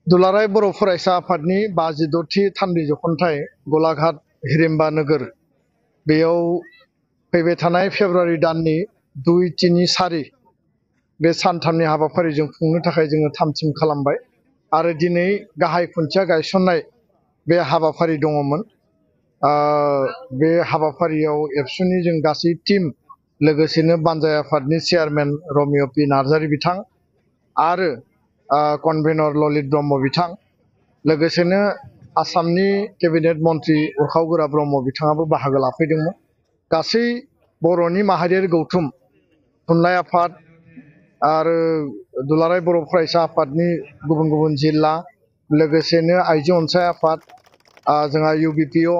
दुलाराय बर' फरायसा आफादनि 56थि थान्दै जख'न्थाइ गलाघाट हिरिम्बा नोगोर बेयाव फैबाय थानाय फेब्रुवारि दाननि 2, 3, 4 बे सानथामनि हाबाफारिजों खुंनो थाखाय जोङो थाम-थिम खालामबाय आरो दिनै गाहाय खुन्थिया गायसननाय बे हाबाफारि दङमोन। बे हाबाफारियाव एबसुनि जों गासै टीम लोगोसेनो बानजाय आफादनि चेयारमेन रमिय' पि नार्जारि बिथां आरो कनभेनर ललित ब्रह्म बिथां लोगोसेनो आसामनि केबिनेट मन्त्रि उरखाव ब्रह्म बिथाङाबो बाहागो लाफैदोंमोन। गासै बर'नि माहारियारि गौथुम थुनलाइ आफाद आरो दुलाराय बर' फरायसा आफादनि गुबुन गुबुन जिल्ला लोगोसेनो आइजो अनसाय आफाद जोंहा UBPO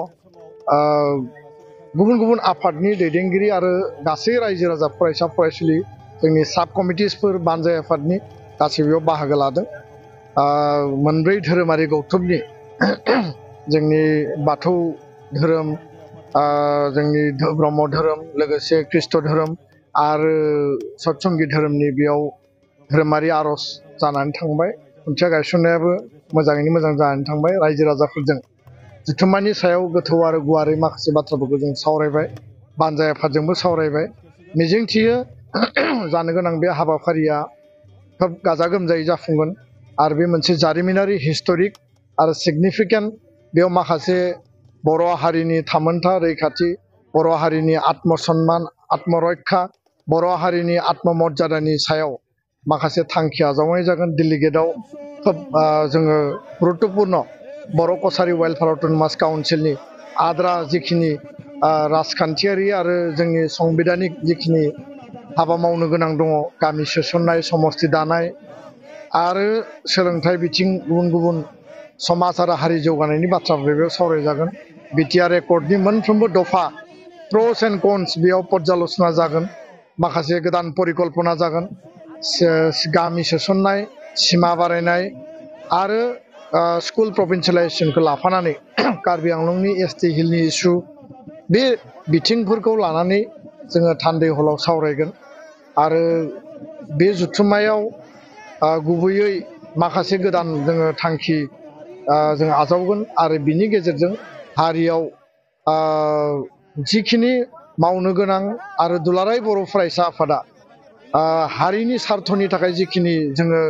गुबुन गुबुन आफादनि दैदेनगिरि आरो गासै रायजो राजा फरायसा फरायसुलि जोंनि साब कमिटिसफोर बानजाय आफादनि गासैबो बाहागो लादों। मोनब्रै धोरोमारि गौथुमनि जोंनि बाथौ धोरोम जोंनि ब्रह्म धोरोम लोगोसे ख्रिस्ट धोरोम आरो सतसंगी धोरोमनि बेयाव धोरोमारि आर'ज जानानै थांबाय। खुन्थिया गायसननायाबो मोजाङैनो मोजां जानानै थांबाय। रायजो राजाफोरजों जुथुम्मानि सायाव गोथौ आरो गुवारै माखासे बाथ्राफोरखौ जों सावरायबाय, बानजाय आफादजोंबो सावरायबाय। मिजिंथियो जानो गोनां बे हाबाफारिया खोब गाजा गोमजायै जाफुंगोन आरो बे मोनसे जारिमिनारि हिस्टरिक आरो सिगनिफिकेन्ट। बेयाव माखासे बर' हारिनि थामोनथा रैखाथि, बर' हारिनि आत्मसन्मान, आत्मरक्षा, बर' हारिनि आत्ममर्यादानि सायाव माखासे थांखि आजावनाय जागोन। डेलिगेटआव खोब जोङो गुरुत्तपुर्ण बर' कसारि वेलफेयार अट'नमास काउन्सिलनि आद्रा जिखिनि राजखान्थियारि आरो जोंनि संबिधानिक जिखिनि हाबा मावनो गोनां दङ, गामि सोसननाय, समस्ति दानाय आरो सोलोंथाइ बिथिं गुबुन गुबुन समाज आरो हारि जौगानायनि बाथ्राफोर बेयाव सावरायजागोन। बिटिआर एकर्डनि मोनफ्रोमबो दफा प्र'स एन्ड कन्स बेयाव पर्याल'चना जागोन। माखासे गोदान परिकल्पना जागोन। गामि सोसननाय, सिमा बारायनाय आरो स्कुल प्रभिन्सियेलाइजेसनखौ लाफानानै कार्बि आंलंनि ST हिलनि इस्यु बे बिथिंफोरखौ लानानै जोङो थान्दै हलाव सावरायगोन आरो बे जुथुम्मायाव गुबैयै माखासे गोदान जोङो थांखि जों आजावगोन आरो बिनि गेजेरजों हारियाव जिखिनि मावनो गोनां आरो दुलाराय बर' फरायसा आफादा हारिनि सार्थनि थाखाय जिखिनि जोङो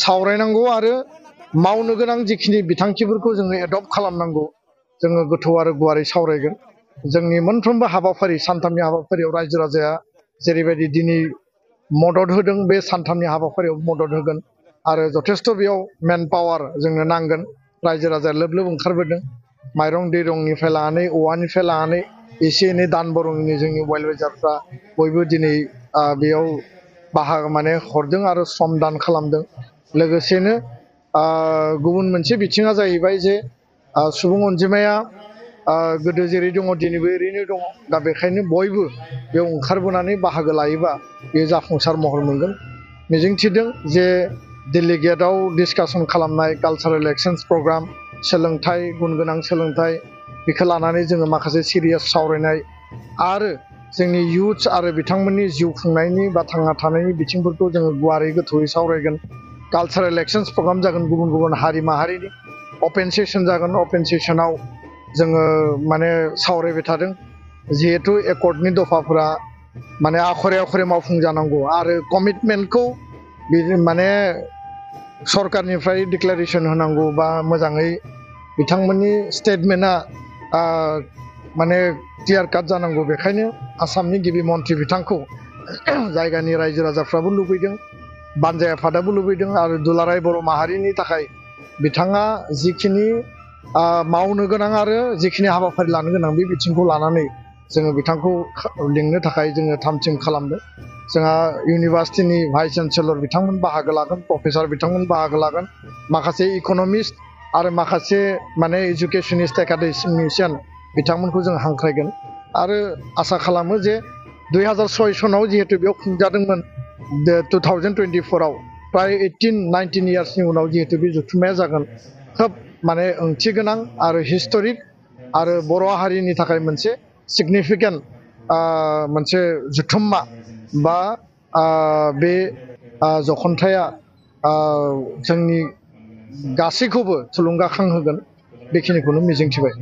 सावरायनांगौ आरो मावनो गोनां जिखिनि बिथांखिफोरखौ जोङो एडप्ट खालामनांगौ, जोङो गोथौ आरो गुवारै सावरायगोन। जोंनि मोनफ्रोमबो हाबाफारि, सानथामनि हाबाफारियाव रायजो राजाया जेरैबायदि दिनै मदद होदों, बे सानथामनि हाबाफारियाव मदद होगोन आरो जथेस्थ' बेयाव मेन पावार जोंनो नांगोन। रायजो राजाया लोब लोब ओंखारबोदों। माइरं दैरंनिफ्राय लानानै, औवानिफ्राय लानानै एसे एनै दान बरंनि जोंनि वेल विजारफ्रा बयबो दिनै बेयाव बाहागो हरदों आरो सम दान खालामदों। लोगोसेनो गुबुन मोनसे बिथिङा जाहैबाय जे सुबुं अनजिमाया गोदो जेरै दङ दिनैबो ओरैनो दङ। दा बेखायनो बयबो बेयाव ओंखारबोनानै बाहागो लायोबा बेयो जाफुंसार महर मोनगोन। मिजिंथिदों जे डेलिगेटआव डिसकासन खालामनाय कालचारेल एक्सचेन्ज प्रग्राम, सोलोंथाइ, गुन गोनां सोलोंथाइ, बेखौ लानानै जोङो माखासे सिरियास सावरायनाय आरो जोंनि इयुथ्स आरो बिथांमोननि जिउ खुंनायनि बा थांना थानायनि बिथिंफोरखौ जोङो गुवारै गोथौयै सावरायगोन। कालचारेल एक्सचेन्ज प्रग्राम जागोन गुबुन गुबुन हारि माहारिनि। अपेन सेसन जागोन। अपेन सेसनाव जोङो सावरायबाय थादों जिहेथु एकर्डनि दफाफोरा आखरे आखरे मावफुंजानांगौ आरो कमिटमेन्टखौ सरकारनिफ्राय डिक्लारेसन होनांगौ बा मोजाङै बिथांमोननि स्टेटमेन्टआ क्लियार काट जानांगौ। बेखायनो आसामनि गिबि मन्त्रि बिथांखौ जायगानि रायजो राजाफ्राबो लुबैदों, बानजाय आफादाबो लुबैदों आरो दुलाराय बर' माहारिनि थाखाय बिथाङा जिखिनि मावनो गोनां आरो जिखिनि हाबाफारि लानो गोनां बे बिथिंखौ लानानै जोङो बिथांखौ लिंनो थाखाय जोङो थाम-थिम खालामदों। जोंहा इउनिभार्सिटिनि भाइस चेन्सेलर बिथांमोन बाहागो लागोन, प्रफेसार बिथांमोन बाहागो लागोन, माखासे इक'नमिस्ट आरो माखासे एजुकेसनिस्ट एकाडेमिशियान बिथांमोनखौ जों हांख्रायगोन आरो आसा खालामो जे 2006 सनाव जिहेतु बेयाव खुंजादोंमोन 2024आव प्राय 18-19 इयार्सनि उनाव जिहेतु बे जुथुम्माया जागोन, खोब ओंथि गोनां आरो हिस्टरिक आरो बर' हारिनि थाखाय मोनसे सिगनिफिकेन्ट मोनसे जुथुम्मा बा बे जखन्थाया जोंनि गासैखौबो थुलुंगाखांहोगोन बेखिनिखौनो मिजिंथिबाय।